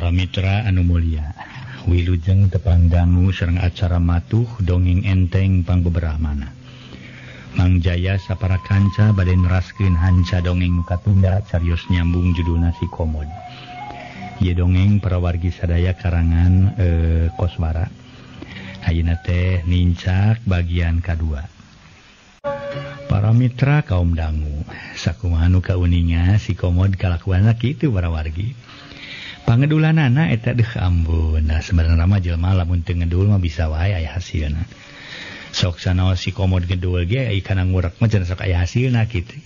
Para mitra anu mulia, wilujeng tepang dangu sareng acara matuh dongeng enteng pangbeberahmana. Mang Jaya sapara kanca bade neraskeun hanca dongeng nu katunda carios nyambung judulna Si Komod. Ieu dongeng para wargi sadaya karangan Koswara. Ayeuna teh nincak bagian kadua. Para mitra kaum dangu, sakumaha nu kauninga Si Komod kalakuanna kitu para wargi. Pangedulanana eta deuh ambun. Nah sebenarnya mah jelema lamun teu ngedul mah bisa wae aya hasilna. Sok sanaos Si Komod ngedul ge ai kana ngurek mah cenah sok aya hasilna kitu.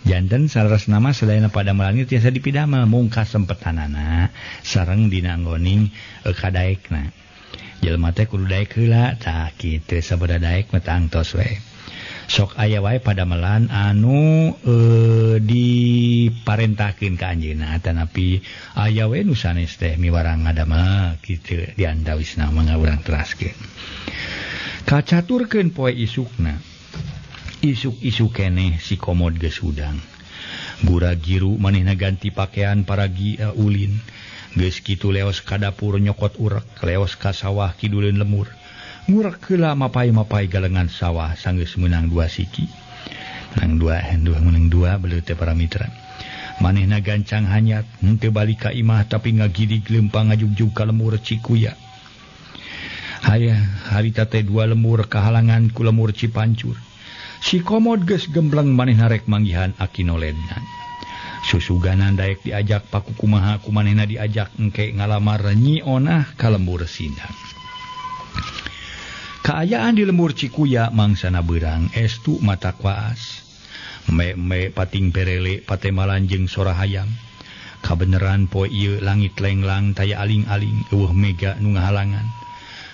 Janten saleresna mah sadayana padamelan ieu tiasa dipidamel mung kasempetanana sareng dina anggoning kadaekna. Jelema teh kudu daek heula tah kitu sabada daek mah tangtos we. Sok aya wae padamelan anu diparentahkeun ka anjeunna tanapi aya we nu sanes teh miwarang ngadamel kitu di antawisna mah urang teraskeun. Kacaturkeun poe isukna. Isuk-isuk keneh Si Komod geus hudang. Gura-giru manehna ganti pakaian paragi ulin. Geus kitu leos ka dapur nyokot urek, leos ka sawah kiduleun lemur. Ngurek heula mapai-mapai galengan sawah sanggeus meunang dua siki. Menang dua, menang dua belut teh para mitra. Manehna gancang hanyat, henteu balik ka imah tapi ngagidig leumpang ngajugjug ka lemur Cikuya. Haya, harita teh dua lemur kahalangan ku lemur Cipancur. Si Komod geus gembleng manehna rek manggihan Aki Noledna. Susuganan daek diajak paku kumaha ku manehna diajak engke ngalamar Nyi Onah ka lembur Sindang. Kaayaan di lembur Cikuya mangsana beurang estu mata kuas. Me-me pating perele patemalan jeung sora hayam. Kabeneran poe ieu langit lenglang taya aling-aling eueuh mega nu ngahalangan.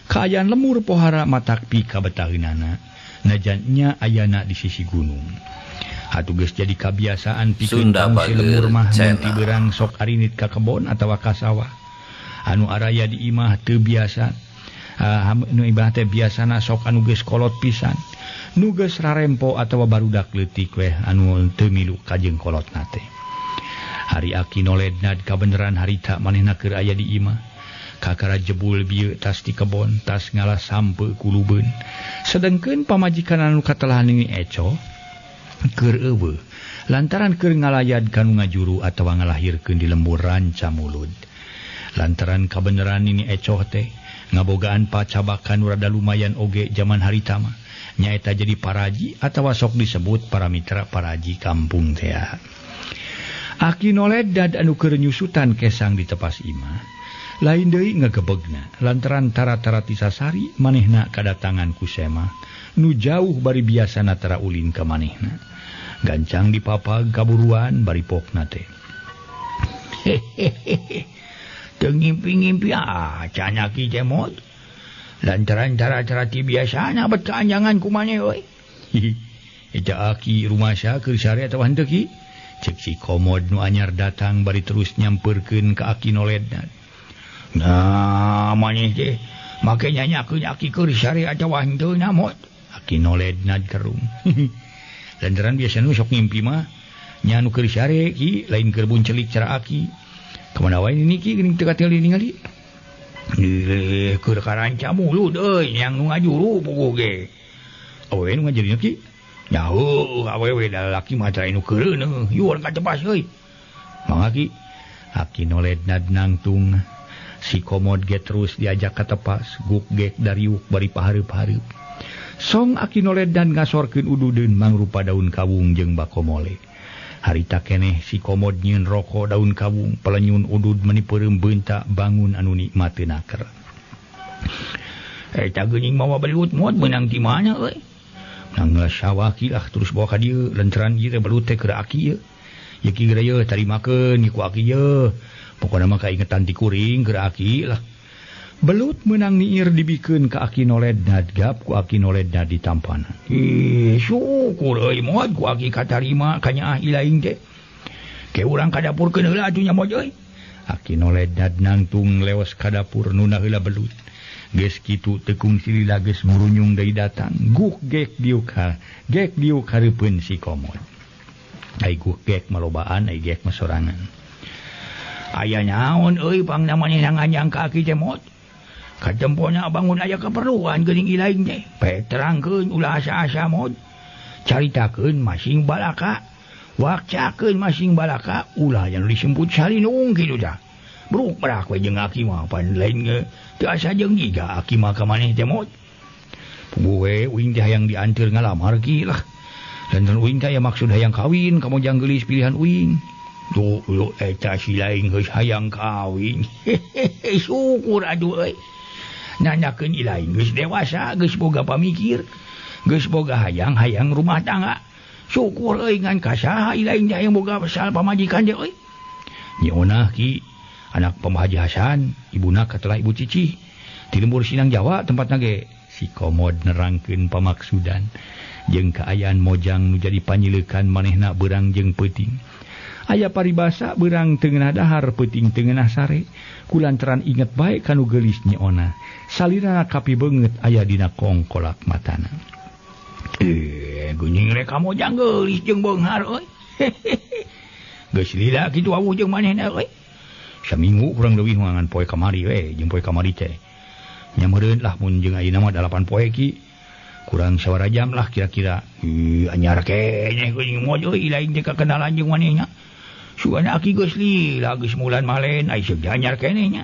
Kaayaan lemur pohara matak pi kabetaheunana. Najan nya ayana di sisi gunung. Atuh geus jadi kabiasaan pikeun si lemur mah mun ti beurang sok arinit ka kebon atawa ka sawah. Anu araya di imah teu biasa. Nu ibah teh biasana sok anu geus kolot pisan. Nu geus rarempo atawa barudak leutik weh anu teu milu ka jeung kolotna teh. Hari Aki Noledna kabeneran harita manehna keur aya di imah. Kakara jebul bieu tas di kebon, tas ngalah sampe ku lubeun. Sedengkeun pamajikan anu katelahan Nini Eco keur eueuh lantaran keur ngalayad ka nu ngajuru atawa ngalahirkeun di lembur Ranca Mulud. Lantaran kabeneran Nini Eco teh ngabogaan pacabakan nu rada lumayan oge jaman harita mah nyaeta jadi paraji atawa sok disebut para mitra paraji kampung teh. Aki Noledad anu keur nyusutan kesang di tepas imah lain deui ngagebegna lantaran tara-tara tisasari manehna kadatangan ku Sema nu jauh bari biasana tara ulin ka manehna. Gancang dipapag kaburuan bari pokna teh. Hehehe. Teu ngimpi-ngimpi acan aki teh mod. Lantaran tara-tara ti biasana bet kaanjangan ku maneh euy. Eta aki rumasa keur sare atawa henteu ki? Cek Si Komod nu anyar datang bari terus nyamperkeun ka Aki Noledna. Nah, maneh teh make nyanyakeun aki keur sare atawa henteu na mod. Aki Noledna kerung. Lantaran biasana sok ngimpi mah nya nu keur sare ki lain keur buncelik cara aki. Kamana wae ini ki geuning teu katingali ningali. Keur karanca mulut euy yang nu ngajuru puguh ge. Awewe nu ngajuruna ki? Nyaho awewe da lalaki mah tara nu keureun yuan ka tepas euy. Mangga ki. Aki Noledna nangtung. Si Komod ge terus diajak ka tepas, guk gek dariuk bari pahareup-hareup. Song Aki Noledna ngasorkeun ududeun mangrupa daun kawung jeung bakomole. Harita keneh Si Komod nyieun roko daun kawung, pelenyun udud meni peureum beunta bangun anu nikmat teu naker. Eta geuning mawa belut mod meunang ti mana euy? Meunang sawah ki lah terus bawa ka dieu lantaran ieu teh belut teh keur aki ieu. Ieu ki geura ieu tarimakeun ku aki ieu. Pokona mah kaingetan ti kuring keur aki lah. Belut meunang niir dibikeun ka Aki Noledna gap ku Aki Noledna ditampana. Ih, syukur euy mod ku aki katarima kanyaah ilaing teh. Ke urang ka dapurkeun heula atuh nya mod euy. Aki Noledna nangtung leos ka dapur nuna heula belut. Geus kitu teu kungsi lila geus murunyung deui datang. Guk gek diuk ha, gek diuk hareupeun Si Komod. Ai guk gek malobaan, ai gek mah sorangan. Aya naon euy pang namanya nganjang ka aki teh mot. Katempona bangun aya keperluan geuning ilaing teh. Pek terangkeun ulah asa-asa mot. Caritakeun masing balaka. Wakcakeun masing balaka ulah yang disemput salinung kitu tah. Bruk berak we jeung aki mah pan lain ge teu asa jeung jiga aki mah ka maneh teh mot. Puguh we uing teh hayang dianteur ngalamar ki lah. Lantaran uing teh aya maksud hayang kawin ka Mojang geulis pilihan uing. Duh, eta si lain geus hayang kawin. Syukur aduh euy. Nanyakeun ilaing geus dewasa, geus boga pamikir, geus boga hayang-hayang rumah tangga. Syukur euy ngan ka saha ilaing teh hayang boga pasal pamajikan teh euy. Nyi Onah ki anak Pembahaji Hasan, ibuna katelah Ibu Cici. Di lembur Sinang Jawa tempatna ge. Si Komod nerangkeun pamaksudan jeung kaayaan Mojang nu jadi panyileukan manehna beurang jeung peuting. Aya paribasa beurang teu ngeunah dahar peuting teu ngeunah sare. Kulantaran inget bae kanu geulis Nyi Onah. Salirana kapi beungeut aya dina kongkolak matana. Geuning rek ka Mojang geulis jeung beunghar euy. Geus lila kitu awuh jeung manehna euy. Saminggu kurang leuwih ngan poe kamari we jeung poe kamari teh. Nya meureun lah mun jeung ayeuna mah 8 poe ki. Kurang sabaraha jam lah kira-kira. Ih anyar keneh geuning moj euy lain teh kakenalan jeung manehna. Sugana aki geus lila geus mulan malen ai seuk anyar keneh nya.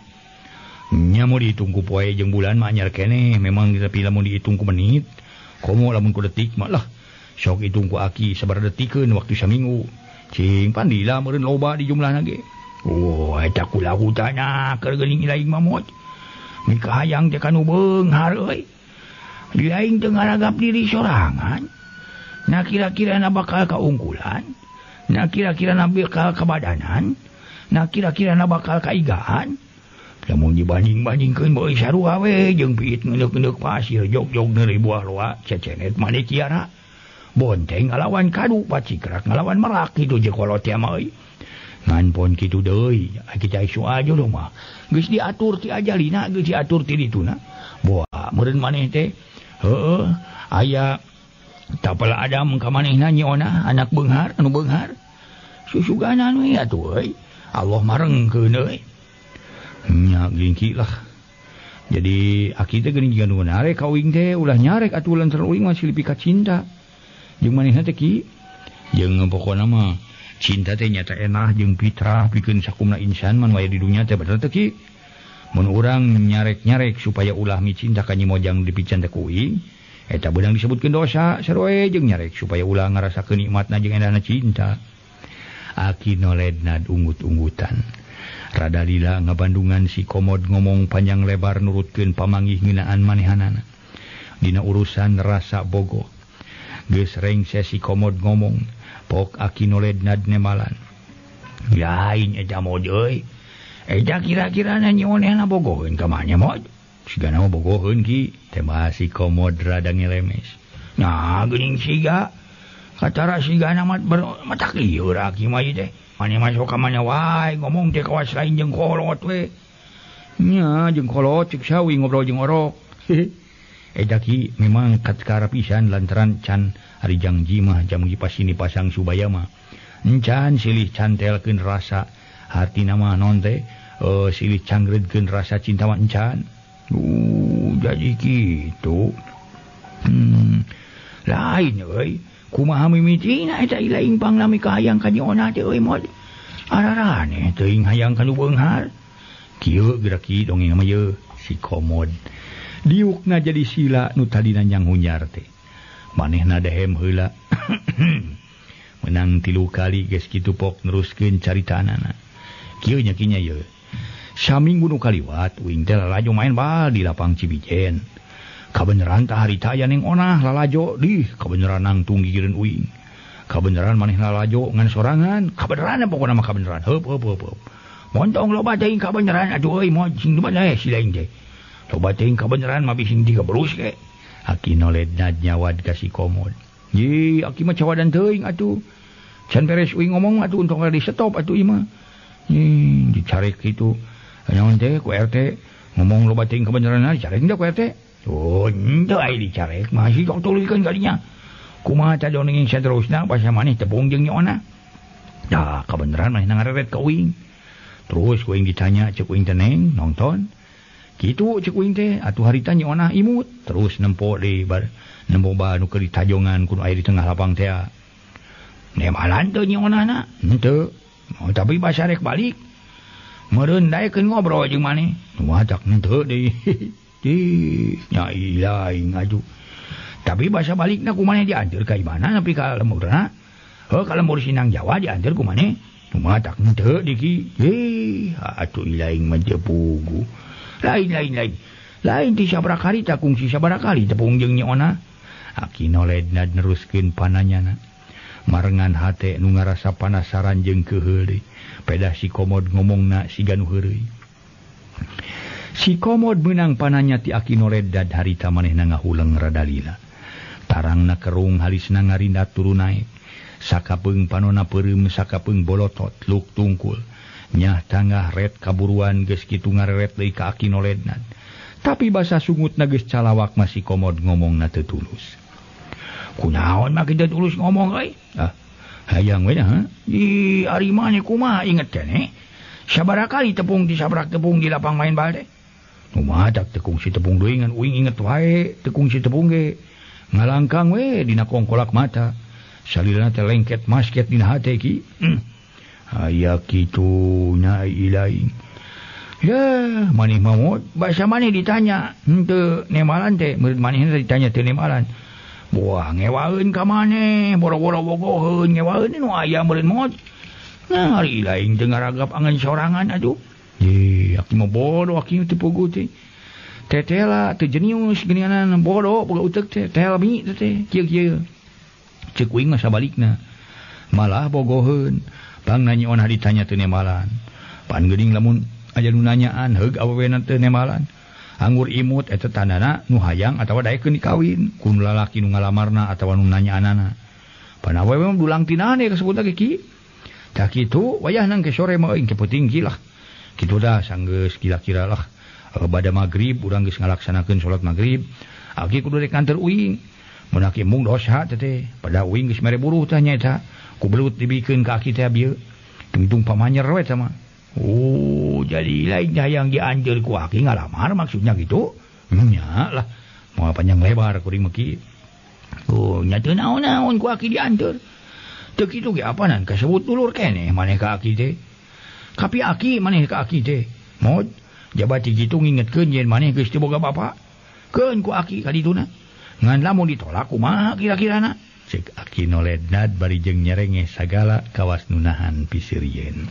Nya mun dihitung ku poe jeung bulan mah anyar keneh memang tapi lamun dihitung ku menit komo lamun ku detik mah lah sok hitung ku aki sabaraha detikeun waktu saminggu. Cing pandila meureun loba di jumlahna ge. Oh eta kula-kutana keur geuning lain mah moj. Mika hayang teh kanu beunghar euy. Lain teu ngaragap diri sorangan. Nah kira-kira na bakal kaungkulan, nah kira-kira na bakal kabadanan, nah kira-kira na bakal kaigaan. Lamun dibanding-bandingkeun beuy sarua we jeung piit ngeundeuk-ngeundeuk pasir jog-jog neuri buah loa cecenet maneh kiara. Bonteng ngalawan kadu pacikrak ngalawan merak kitu jeung kolot teh mah euy. Ngan pon kitu deui kita isu aja lu mah. Geus diatur ti ajalina geus diatur ti dituna. Boa meureun maneh teh heueuh aya tapala Adam ka manehna Nyi Onah anak beunghar anu beunghar. Susuganan we atuh euy. Allah marengkeun euy. Nya gingki lah. Jadi aki teh geuning jiga nu narek ka uing teh ulah nyarek atuh lantaran uing masih lebih ka cinta. Jeung manehna teh ki jeung pokona mah cinta teh nyata enah jeung fitrah pikeun sakumna insan man wae di dunya teh bener teh ki. Mun urang nyarek-nyarek supaya ulah micinta ka Nyi Mojang dipican teh ku uing eta beunang disebutkeun dosa sarua jeung nyarek supaya ulah ngarasakeun nikmatna jeung endahna cinta. Aki noledna unggut-unggutan. Rada lila ngabandungan si Komod ngomong panjang lebar nurutkeun pamanggih ngeunaan manehanana. Dina urusan rasa bogoh. Geus rengse si Komod ngomong, pok aki noledna nemalan. Lain eta mod euy. Eta kira-kirana Nyi Onehna bogoheun ka maneh mod. Sigana mah bogoheun ki, teh si Komod rada ngelemes. Nah geuning siga katara sigana mah matak lieur aki mah ieu teh. Maneh mah sok ka mana wae ngomong teh kawas lain jeung kolot we. Nya jeung kolot cek sawi ngobrol jeung orok. Eta ki memang katkara pisan lantaran can ari jangji mah jam pas ini pasang subaya mah. Encan silih cantelkeun rasa hartina mah non teh silih cangreudkeun rasa cinta mah encan. Jadi kitu. Lain euy. Kumaha mimitina eta ilaing panglami kahayang ka Nyi Onah teh euy mod. Araraneh teuing hayang ka nu beunghar. Kieu geura ki dongeng mah yeuh si Komod. Diukna jadi sila nu tadina nyanghunyar teh. Manehna dehem heula. Menang 3 kali geus kitu pok neruskeun caritaanana. Kieu nya kinya yeuh. Saminggu nu kaliwat uing teh lalajo main bal di lapang Cibijen. Kabeneran tah harita aya Neng Onah lalajo dih kabeneran nangtung gigireun uing. Kabeneran maneh lalajo ngan sorangan, kabeneran pokona mah kabeneran. Heup heup heup heup. Montong loba teuing kabeneran atuh euy moal sing mana si lain teh. Loba teuing kabeneran mah bising digebrus ge. Aki noledna nyawad ka si Komod. Ye aki mah cawadan teuing atuh. Can beres uing ngomong atuh untung di stop atuh ieu mah. Ye dicarek kitu. Naon teh ku RT ngomong loba teuing kabeneran dicarek teh ku RT. Oh, henteu ai dicarek masih sok tuluykeun kadinya. Kumaha tah dongeng saterusna pasal maneh tepung jeung Nyi Onah. Dah kabeneran manehna ngareret ka uing. Terus ku aing ditanya cek uing teh neng nonton. Kitu cek uing teh atuh harita Nyi Onah imut. Terus nempo deui bar nempo ba nu keur ditajongan ku nu aya di tengah lapang teh. Nemalan teu Nyi Onahna? Henteu. Oh, tapi basa rek balik. Meureun daekeun ngobrol jeung maneh. Wah tak henteu deui. Ih, nya ilaing atuh. Tapi basa balikna ku maneh dianteur ka imana nepi ka lemburna? Heuh ka lembur Sinang Jawa dianteur ku maneh. Kumaha tak henteu diki. Heh, atuh ilaing mah teu pugu. Lain lain lain. Lain ti sabaraha kali ta kungsi sabaraha kali tepung jeung Nyi Onah. Aki Nolednad neruskeun pananyana. Marengan hate nu ngarasa panasaran jeung keuheul deui. Pedah si Komod ngomongna siga nu heureuy. Si Komod meunang pananya ti Aki Noledad harita manehna ngahuleng rada lila. Tarangna kerung halisna ngarindat turun naek. Sakapeung panona peureum sakapeung bolotot luk tungkul. Nyah tangah ret kaburuan geus kitu ngareret deui ka Aki Nolednad. Tapi basa sungutna geus calawak masih Komod ngomongna teu tulus. Kunaon mah kitu tulus ngomong euy? Ah, hayang we ha? Ih, ari maneh kumaha inget keneh? Sabaraha kali tepung di sabaraha tepung di lapang main bal teh? Kumaha tak teu kungsi tepung deui ngan uing inget wae teu kungsi tepung ge. Ngalangkang we dina kongkolak mata. Salilana teh lengket masket dina hate ki. Aya kitu nya ilaing. Ya, maneh mah basa maneh ditanya henteu nemalan teh, murid maneh ditanya teu nemalan. Buah ngewaeun ka maneh, boro-boro bogoheun ngewaeun nu aya meureun mot. Nah, ari ilaing teu ngaragap angan sorangan atuh. Ye, aki mah bodoh aki teu puguh teh. Tetela teu jenius geuninganan bodoh boga uteuk teh, tel mi teh kieu-kieu. Ceuk uing mah sabalikna. Malah bogoheun. Pang Nyi Onah ditanya teu nemalan. Pan geuning lamun aya nu nanyaan heug awewena teu nemalan. Anggur imut eta tandana nu hayang atawa daekeun dikawin ku nu lalaki nu ngalamarna atawa nu nanyaanana. Pan awewe mah dulang tinane kasebutna ge ki. Tah kitu wayahna ke sore mah euy ke peuting ki lah. Kitu dah sanggeus kira-kira lah bada magrib urang geus ngalaksanakeun salat magrib. Aki kudu rek nganter uing. Mun aki mung dosa teh teh. Pada uing geus mere buruh tah nya eta. Ku belut dibikeun ka aki teh bieu. Tungtung pamanyer we tah mah. Oh, jadi lain hayang dianjur ku aki ngalamar maksudnya gitu. Nya lah, moal panjang lebar kuring mah ki. Oh, nya teu naon-naon ku aki dianjur. Teu kitu ge apanan kasebut dulur keneh maneh ka aki teh. Kapi aki maneh ka aki teh. Mod jabati kitu ngingetkeun yen maneh geus teu boga bapa. Keun ku aki ka dituna. Ngan lamun ditolak kumaha kira-kirana? Cek Aki Nolednad bari jeung nyerengeh sagala kawas nu nahan piseurieun.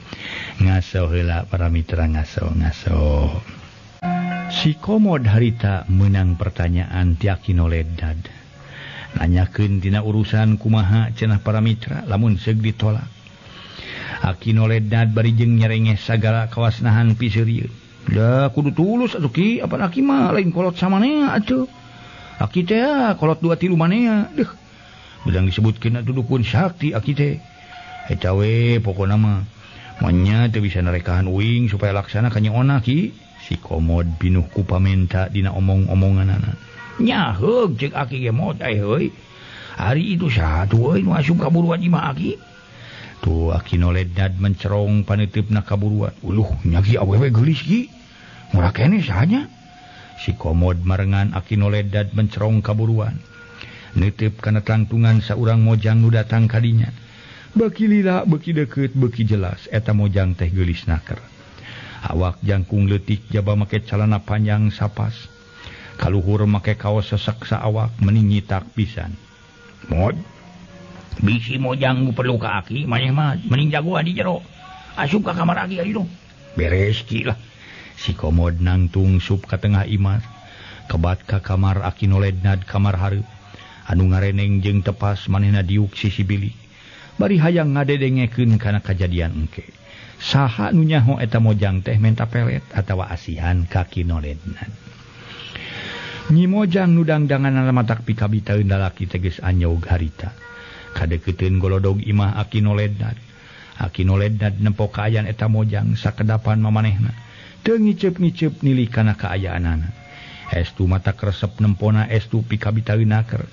Ngaso heula para mitra ngaso-ngaso. Si Komod harita meunang pertanyaan ti Aki Nolednad. Nanyakeun tina urusan kumaha cenah para mitra lamun seug ditolak. Aki Nolednad bari jeung nyerengeh sagala kawas nahan piseurieun. Da kudu tulus atuh ki, apan aki mah lain kolot samanea atuh. Aki teh kolot 2 3 manea. Deuh. Bilang disebutkeun atuh dukun sakti aki teh. Eta we pokona mah manya teu bisa narekahan uing supaya laksana ka Nyi Onah ki. Si Komod pinuh ku pamenta dina omong-omonganana. Nya heug ceuk aki ge mot ai heuy. Ari itu saha tuh euy nu asup kaburuan imah aki? Tuh Aki Nolednad mencerong paneuteup kaburuan. Uluh nya ki awewe geulis ki. Murah keneh sahanya. Si Komod marengan Aki Nolednad mencerong kaburuan. Nitip kana tangtungan saurang mojang nu datang kadinya. Beuki lila, beuki deukeut, beuki jelas eta mojang teh geulis naker. Awak jangkung leutik jaba make calana panjang sapas. Kaluhur make kaos sesek saawak meni nyitak pisan. Mod, bisi mojang nu perlu ka aki maneh mah mending jagoan di jero. Asup ka kamar aki ka ditu. Beres ki lah. Si Komod nangtung sup ka tengah imah. Kebat ka kamar Aki Nolednad kamar hareup. Anu ngareneng jeung tepas manehna diuk sisi bilik. Bari hayang ngadedengekeun kana kajadian engke. Saha nu nyaho eta mojang teh menta pelet atawa asihan ka Ki Nolednad. Nyi Mojang nu dangdanganana matak pikabitaeun lalaki teh geus anyog harita. Kadeukeuteuun golodog imah Aki Nolednad. Aki Nolednad nempo kaayaan eta mojang sakedapan mamanehna. Teu ngiceup-ngiceup nilih kana kaayaanana. Estu mata kresep nempona estu pikabitaeun naker.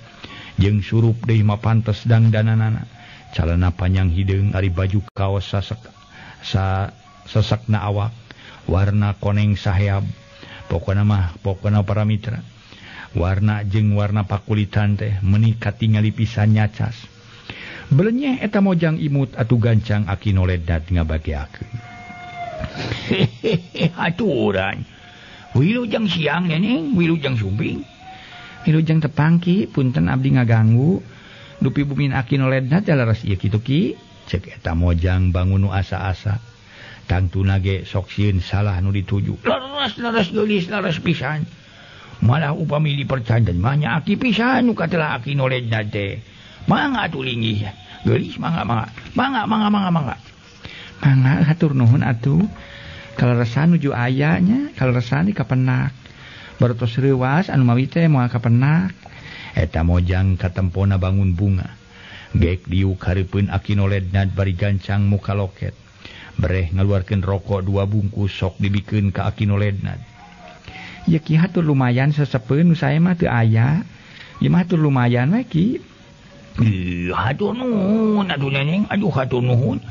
Jeung surup deui mah pantes dangdananana. Calana panjang hideung ari baju kaos sasek sesakna awak warna koneng saheab pokona mah pokona para mitra warna jeung warna pakulitan teh meuni katingali pisan nyacas belenyeh eta mojang imut atuh gancang Aki Nolednad ngabageakeun. Hehehe aturan wilujeng siang neneng wilujeng sumping wilujeng tepang ki punten abdi ngaganggu dupi bumin Aki Nolednad leres ieu kitu ki cek eta mojang bangun nu asa-asa tangtuna ge sok sieun salah nu dituju leres geulis leres pisan malah upami dipercanten mah nya aki pisan nu katelah Aki Nolednad teh mangga atuh linggih geulis mangga mangga mangga mangga mangga mangga mangga hatur nuhun atuh kaleresan nuju aya nya kaleresan di kapenak barutos reuwas anu mawi teh moal kapenak eta mojang katempona bangun bunga gek diuk hareupeun Aki Nolednad bari gancang muka loket bereh ngaluarkeun rokok 2 bungkus sok dibikeun ka Aki Nolednad. Ya ki hatur lumayan sesepeun nu sae mah teu aya. Ieu mah hatur lumayan we ki. Ih, hatur nuhun atuh neneng, aduh hatur nuhun.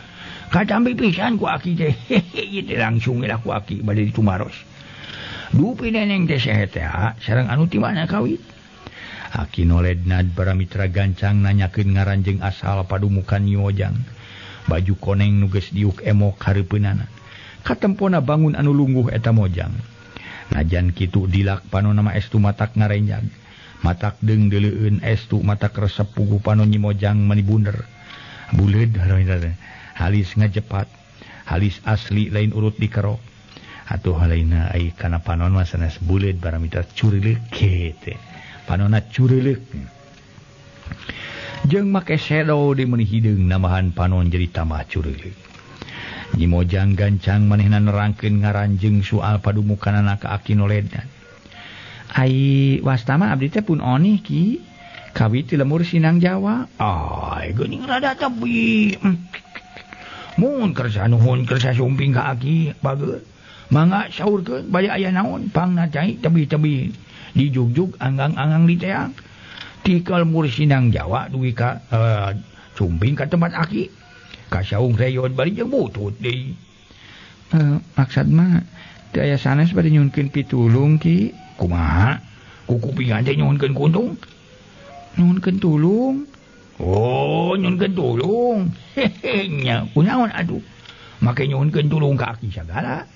Katampi pisan ku aki teh. Ieu teh langsung lah ku aki bade ditumaros. Dupi neneng teh sehat teh sareng anu ti mana kawit. Aki Nolednad para mitra gancang nanyakeun ngaran jeung asal padumukan Nyi Mojang. Baju koneng nu geus diuk emok hareupeunana. Katempona bangun anu lungguh eta mojang. Najan kitu dilak panonna mah estu matak ngarenjag. Matak deung deuleueun estu matak resep puguh panon Nyi Mojang mani bunder. Buleud halis ngajepat, halis asli lain urut dikerok. Atuh lainna ai kana panon mah sanes buleud para mitra curileuk teh. Panonna curileuk. Jeung make sedo di meuni hideung nambahan panon jadi tambah curileuk. Nyi Mojang gancang manehna nerangkeun ngaran jeung soal padumukanana ka Aki Nolednad. Ai wasta mah abdi teh pun onih ki kawit ti lemur Sinang Jawa. Ai geuning rada tebi. Mun kersa nuhun kersa sumping ka aki bager. Mangga saurkeun bade aya naon pangna cai tebi-tebi dijugjug anggang-anggang di teang. Tikal Mursinang Jawa dugi ka sumping ka tempat aki ka saung reyod bari jeung butut deui. Maksud mah teu aya sanes bade nyuhunkeun pitulung ki. Kumaha? Ku kupingan teh nyuhunkeun kuntung? Nyuhunkeun tulung. Oh, nyuhunkeun tulung. Hehe nya kunaon atuh? Make nyuhunkeun tulung ka aki sagala.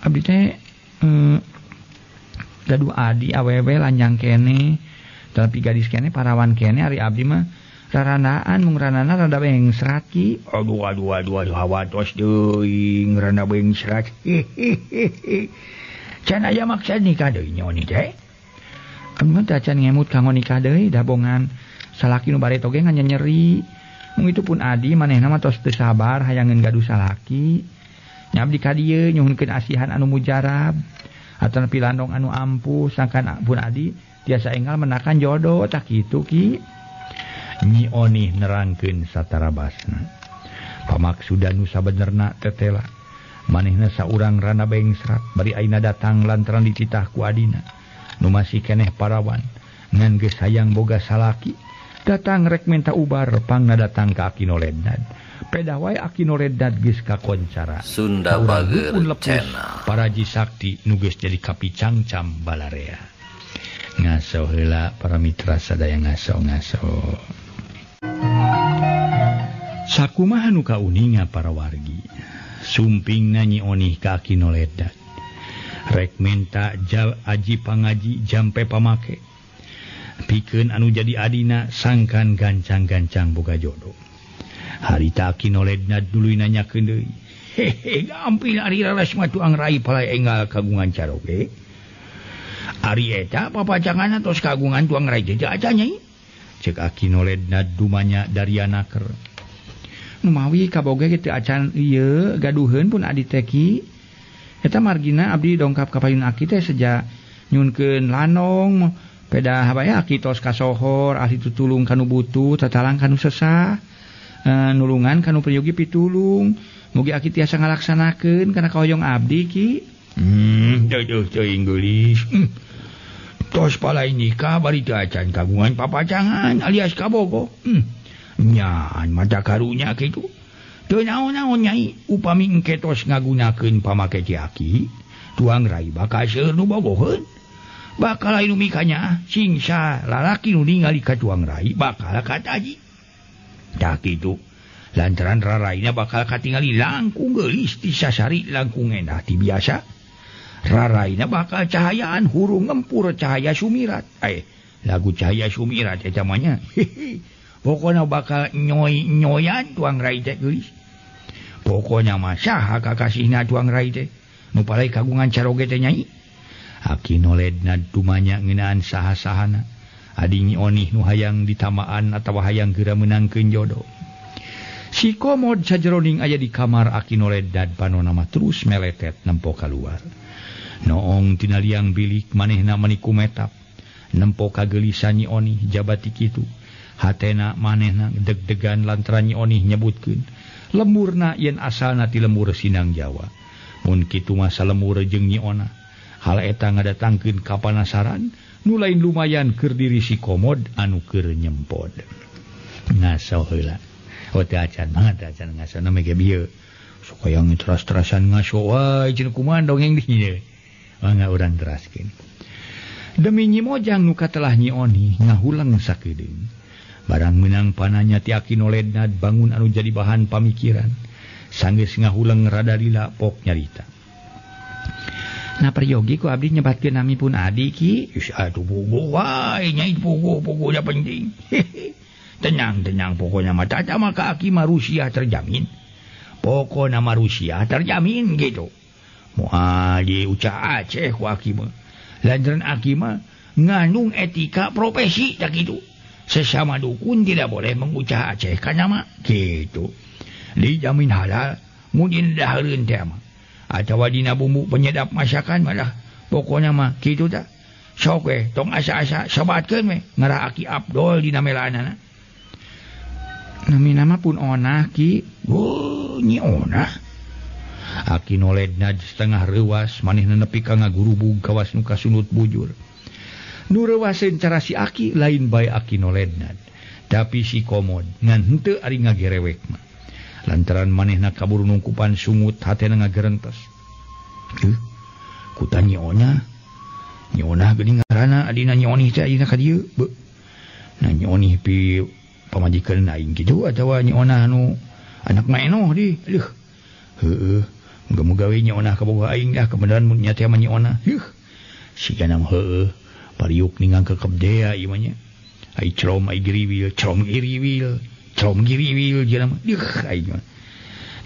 Abdi teh gaduh adi awewe lanjang keneh. Tapi gadis kene parawan kene ari abdi mah rarandaan mung ranana rada bengsrat ki. Aduh aduh aduh aduh hawatos deui rada bengsrat. Hehehe. Can aya maksad nikah deui nya oni teh. Abdi mah teh acan ngemut kanggo nikah deui dabongan salaki nu bareto ge ngan nyeri. Mung itu pun adi manehna mah tos teu sabar hayangeun gaduh salaki. Nya abdi ka dieu nyuhunkeun asihan anu mujarab atawa pilandong anu ampuh sangkan pun adi tiasa enggal menakan jodoh tak kitu ki. Nyi Onih nerangkeun satarabasna. Pamaksudan nu sabenerna tetela. Manehna saurang rana bengsrat bari aina datang lantaran dititah ku adina. Nu masih keneh parawan ngan geus hayang boga salaki. Datang rek minta ubar pangna datang ka Aki Nolednad. Pedah wae Aki Nolednad geus kakoncara. Sunda Bager Channel. Paraji sakti nu geus jadi kapicangcam balarea. Ngaso heula para mitra sadaya ngaso-ngaso. Sakumaha nu kauninga para wargi. Sumpingna Nyi Onih ka Aki Nolednad. Rek menta aji pangaji jampe pamake. Pikeun anu jadi adina sangkan gancang-gancang boga jodoh. Harita Aki Nolednad tuluy nanyakeun deui. Hehe gampil ari raras mah tuang rai palai enggal kagungan caroge. Ari eta papacanganna tos kagungan tuang rai teh acan nyai. Cek Aki Nolednad dumanya darianaker. Nu mawi kaboga ge teu acan ieu gaduheun pun adi teh ki. Eta margina abdi dongkap ka payun aki teh seja nyunkeun lanong peda habaya aki tos kasohor ahli tutulung kanu butuh tatalang kanu sesah nulungan kanu priyogi pitulung mugi aki tiasa ngalaksanakeun kana kahoyong abdi ki. Teuh teuing geulis. Tos palai nikah bari teu acan kagungan papacangan alias kabogo. Nyan mata karunya kitu. Teu naon-naon Nyai upami engke tos ngagunakeun pamake ti aki tuang rai bakal seueur nu bogoheun. Bakal anu mikanya singsa lalaki nu ningali ka tuang rai bakal kataji. Tah kitu lantaran raraina bakal katingali langkung geulis ti sasari langkung endah ti biasa. Raraina bakal cahayaan hurung ngempur cahaya sumirat. Lagu cahaya sumirat eta mah nya. Pokona bakal nyoy-nyoyan tuang rai teh geulis. Pokona mah saha kakasihna tuang rai teh nu palai kagungan caroge teh Nyai. Aki Noledna tumanya ngeunaan saha-sahana. Adi Nyi Onih nu hayang ditamaan atawa hayang geura meunangkeun jodoh. Si Komod sajeroning aya di kamar Aki Noledna panona mah terus meletet nempo kaluar. Noong tina liang bilik manehna mani kumetap. Nempo kageulisan Nyi Onih jabati kitu. Hatena manehna deg-degan lantaran Nyi Onih nyebutkeun lemurna yen asalna ti lemur Sinang Jawa. Mun kitu mah salemur jeung Nyi Onah. Hal eta ngadatangkeun kapanasaran nu lain lumayan keur diri si Komod anu keur nyempod. Ngaso heula. Oh teu acan banget teu acan ngasona mah ge bieu. Sok hayang teras-terasan ngaso wae cenah kumaha dongeng di dieu. Mangga urang teraskeun. Demi Nyi Mojang nu katelah Nyi Onih ngahulang sakedeung. Barang meunang pananya ti Aki Noledna bangun anu jadi bahan pamikiran. Sanggeus ngahulang rada lila pok nyarita. Nah peryogi ku abdi nyebatkeun nami pun adi ki. Geus atuh puguh wae nyai puguh-puguh da penting. Tenang-tenang pokoknya mah tata maka aki mah Rusia terjamin. Pokokna mah Rusia terjamin gitu. Moal diucap Aceh ku aki mah. Lantaran aki mah ngandung etika profesi tak gitu. Sesama dukun tidak boleh mengucap Aceh kana mah gitu. Dijamin halal mun dahareun teh mah. Atawa dina bumbu penyedap masakan malah pokoknya mah kitu tah. Sok we tong asa-asa sebatkeun we ngarah Aki Abdol dina melanana. Nami nama pun Onah ki. Oh, Nyi Onah. Aki Noledna setengah reuwas manehna nepi ka ngagurubug kawas nu kasunut bujur. Nu reuwaseun cara si Aki lain bae Aki Noledna, tapi si Komod ngan henteu ari ngagerewek mah. Lantaran manehna kaburu nungkupan sungut hatena ngagerentes. Kuta Nyi Onah. Nyi Onah geuning ngaranna adina Nyi Onih teh ayeuna ka dieu. Beuh. Nah Nyi Onih pi pamajikan aing kitu atawa Nyi Onah anu anak maenoh di. Aduh. Heueuh, muga-muga we Nyi Onah kaboga aing dah kebenaran mun nya teh mah Nyi Onah. Heuh. Sigana mah heueuh, pariuk ningang kekep dea ieu mah nya. Ai crom ai giriwil, crom giriwil. Crom giriwil jelema deuh aing mah.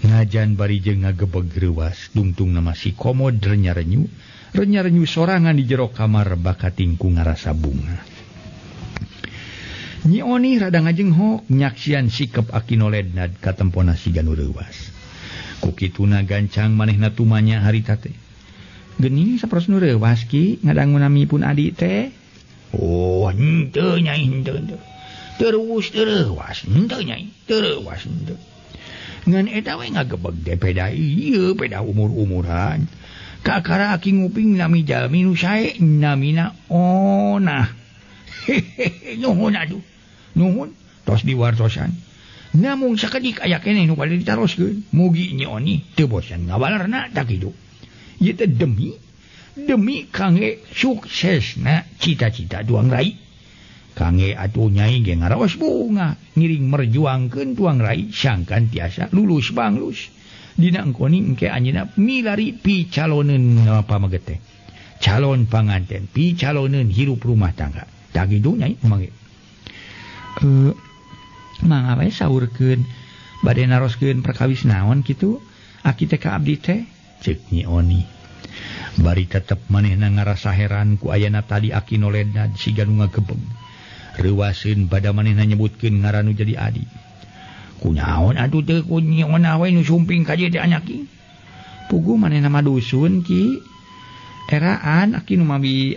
Ngajan bari jeung ngagebeg reuwas tungtung nama si Komod renya-renyu, renya-renyu sorangan di jero kamar bakating ku ngarasa bunga. Nyi Onih rada ngajenghok nyaksian sikep Aki Noledna katempona siga nu reuwas. Ku kituna gancang manehna tumanya harita teh. Geuning saperos nu reuwas ki ngadangu nami pun adi teh. Oh, henteu Nyai henteu henteu. Terus terus henteu Nyai, terus henteu. Ngan eta we ngagebeg teh peda ieu peda umur-umuran. Kakara aki nguping nami jalmi nu sae namina Onah. Nuhun aduh. Nuhun tos diwartosan. Namung sakedik aya keneh nu bade ditaroskeun. Mugi Nyi Onih teu bosan ngabalerna tah kitu. Ieu teh demi kangge suksesna cita-cita tuang rai. Kangge atuh Nyai ge ngaraos bunga ngiring merjuangkeun tuang rai sangkan tiasa lulus banglus. Dina engkoni engke anjeunna milari picaloneun pamaget teh. Calon panganten, picaloneun hirup rumah tangga. Tah kitu Nyai mangge. Mangga we saurkeun bade naroskeun perkawis naon kitu aki teh ka abdi teh ceuk Nyi Onih. Bari tetep manehna ngarasa heran ku ayana tadi Aki Noledna siga nu ngagebeg. Reuwaseun bada manehna nyebutkeun ngaran nu jadi adi. Kunaon atuh teh ku Nyi Onah we nu sumping ka dieu teh anyaki. Puguh manehna mah dusun ki. Eraan aki nu mawi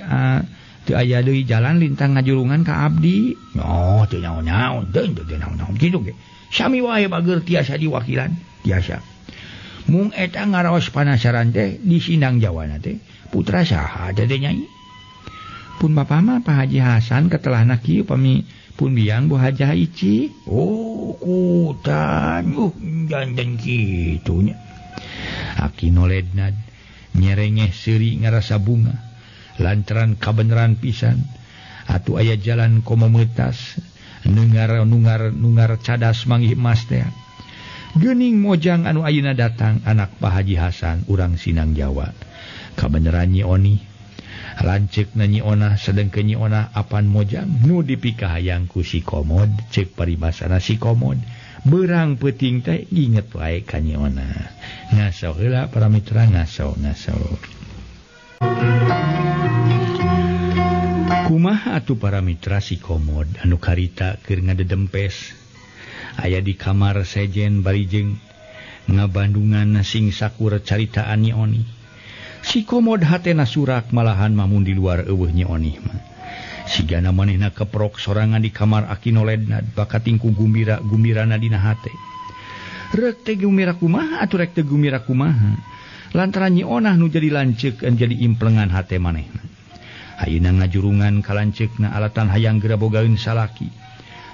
teu aya deui jalan lintang ngajurungan ka abdi. Oh, teu naon-naon, teu naon-naon kitu ge. Sami wae bager tiasa diwakilan, tiasa. Mung eta ngaraos panasaran teh di Sindang Jawana teh putra saha teh Nyai. Pun bapa mah Pak Haji Hasan ketelahna kieu pami Pun biang Bu Hajah Ici. Oh kutan jantan kitu nya. Aki Nolednad nyerengeh seuri ngarasa bunga lantaran kabeneran pisan atuh aya jalan komo meutas nungar nungar nungar cadas manggih emas teh. Geuning mojang anu ayeuna datang anak Pak Haji Hasan urang Sinang Jawa. Kabeneran Nyi Oni lanceuk na Nyi Onah sedengkeun Nyi Onah apan mojang nu dipikahayang ku si Komod ceuk paribasana si Komod beurang peuting teh inget wae ka Nyi Onah. Ngaso heula para mitra ngaso ngaso. Kumaha atuh para mitra si Komod anu karita keur ngadedempes aya di kamar sejen bari jeung ngabandungan sing sakur caritaan Nyi Oni. Si Komod hatena surak malahan mamun di luar eueuh Nyi Oni mah. Sigana manehna keprok sorangan di kamar Aki Nolednad bakating ku gumbira-gumbirana dina hate. Rek teh gumira kumaha atuh rek teh gumira kumaha. Lantaran Nyi Onah nu jadi lanceuk jadi implengan hate manehna. Ayeuna ngajurungan ka lanceukna alatan hayang geura bogaeun salaki.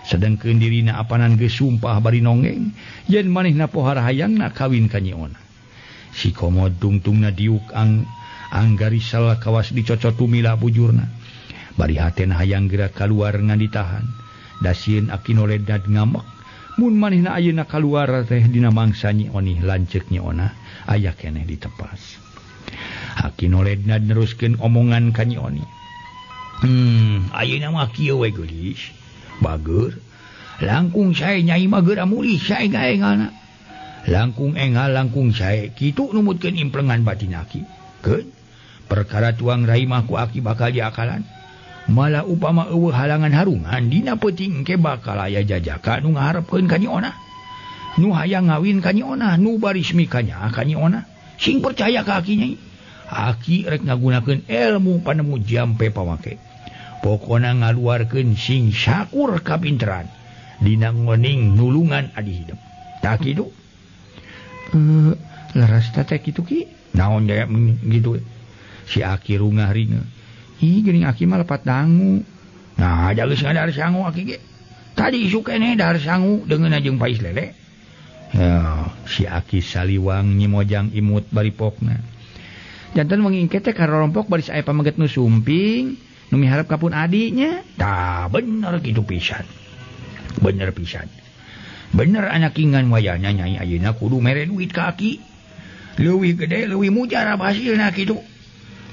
Sedengkeun dirina apanan geus sumpah bari nonggeng yen manehna pohara hayangna kawin ka Nyi Onah. Si Komod tungtungna diuk anggarisal kawas dicocot tumila bujurna. Bari hatena hayang geura kaluar ngan ditahan. Da sieun Aki Nolednad ngamek mun manehna ayeuna kaluar teh dina mangsa Nyi Oni lanceuk Nyi Onah aya keneh ditepas. Aki Nolednad neruskeun omongan ka Nyi Oni. Ayeuna mah kieu we geulis. Bager langkung sae nyai mah geura mulih sae gaengalna. Langkung engal langkung sae kitu numutkeun implengan batin aki. Keun perkara tuang rai mah ku aki bakal diakalan. Malah upama eueuh halangan harungan dina peuting ke bakal aya jajaka nu ngaharepkeun ka Nyi Onah. Nu hayang ngawin ka Nyi Onah, nu barismi ka nya ka Nyi Onah. Sing percaya ka aki nyai. Aki rek ngagunakeun ilmu panemu jampe pamake. Pokona ngaluarkeun sing sakur kapinteran dina ngoning nulungan adi hidup. Tah kitu. Leres teh kitu ki? Naon jaya gitu. Si aki rungah ringe. Ih geuning aki mah lepat dangu. Nah, geus ngadahar sangu aki ge. Tadi isuk keneh dahar sangu deungeunna jeung pais lele. Ya, si aki saliwang Nyi Mojang imut bari pokna. Janten wengi engke teh karorompok baris aya pameget nu sumping, nu miharep ka pun adinya. Tah bener kitu pisan. Bener pisan. Bener anak ingan wayahna nyai ayeuna kudu mere duit ka aki. Leuwih gede leuwih mujarab hasilna kitu.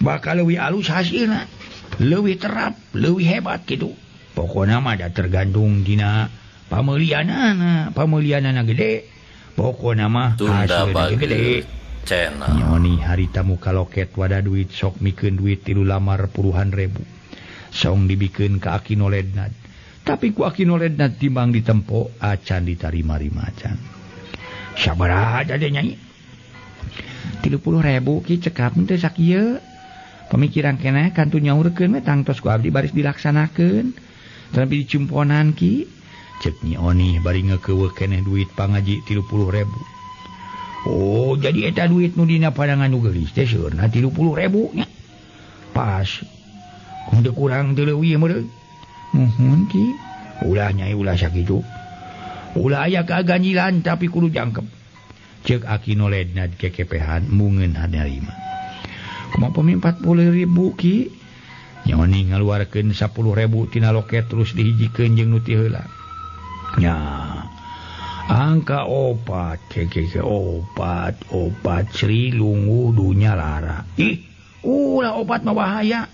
Bakal leuwih alus hasilna, leuwih terap, leuwih hebat kitu. Pokona mah da tergantung dina pameulianana, pameulianana gede. Pokona mah hasilna gede. Nyi Oni harita muka loket wadah duit sok mikeun duit 3 lamar puluhan ribu. Song dibikeun ka Aki Nolednad. Tapi ku Aki Nolednad timbang ditempo acan ditarima-rima acan. Sabaraha jadi nyai? 30.000 ki cekap teh sakieu. Pemikiran keneh kantu nyaurkeun we tangtos ku abdi baris dilaksanakeun. Tapi dicumponan ki. Cek Nyi Oni bari ngekeuweuh keneh duit pangaji 30.000. Oh, jadi eta duit nu dina padangan nu geulis teh seueurna 30.000 nya. Pas. Teu kurang teu leuwih meureun. Muhun ki. Ulah nyai ulah sakitu. Ulah aya kaganjilan tapi kudu jangkep. Cek Aki Nolednad kekepehan mungeun harima. Kumaha pami 40.000 ki? Nyi Oni ngaluarkeun 10.000 tina loket terus dihijikeun jeung nu ti heula. Nya. Angka opat keke opat opat Sri Lungu dunya lara. Ih, ulah opat mah bahaya.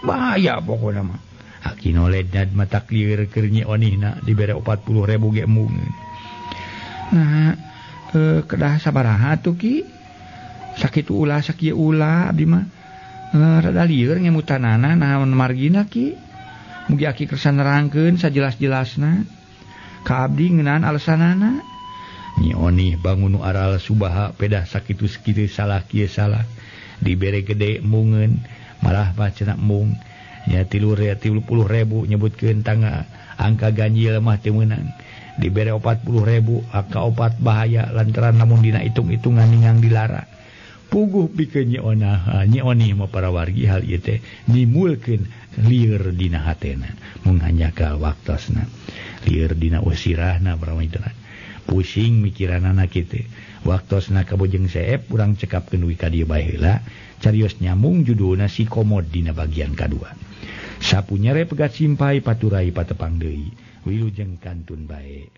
Bahaya pokona mah. Aki Nolednad mah taklieur keur Nyi Onihna dibere 40.000 ge mungeun. Nah, kedah sabaraha tuh ki? Sakitu ulah sakieu ulah abdi mah. Rada lieur ngemutanana naon margina ki? Mugi aki kersa nerangkeun sajelas-jelasna. Ka abdi ngeunaan alesanana. Nyi Oni bangun nu aral subaha pedah sakitu sakitu salah kieu salah. Dibere gede mungeun malah mah cenah mung. Nya 30.000 nyebutkeun tangga angka ganjil mah teu meunang. Dibere 40.000 angka opat bahaya lantaran lamun dina hitung-hitungan ningang dilara. Puguh pikeun Nyi Onah, Nyi Oni mah para wargi hal ieu teh nimulkeun lieur dina hatena, mung hanjakal waktosna. Lieur dina usirahna para wanita. Pusing mikiranana kitu. Waktosna kabojeng seep urang cekapkeun dugi ka dieu bae heula. Carios nyambung judulna si Komod dina bagian kadua. Sapu nyere pegat simpai paturai patepang deui. Wilujeng kantun bae.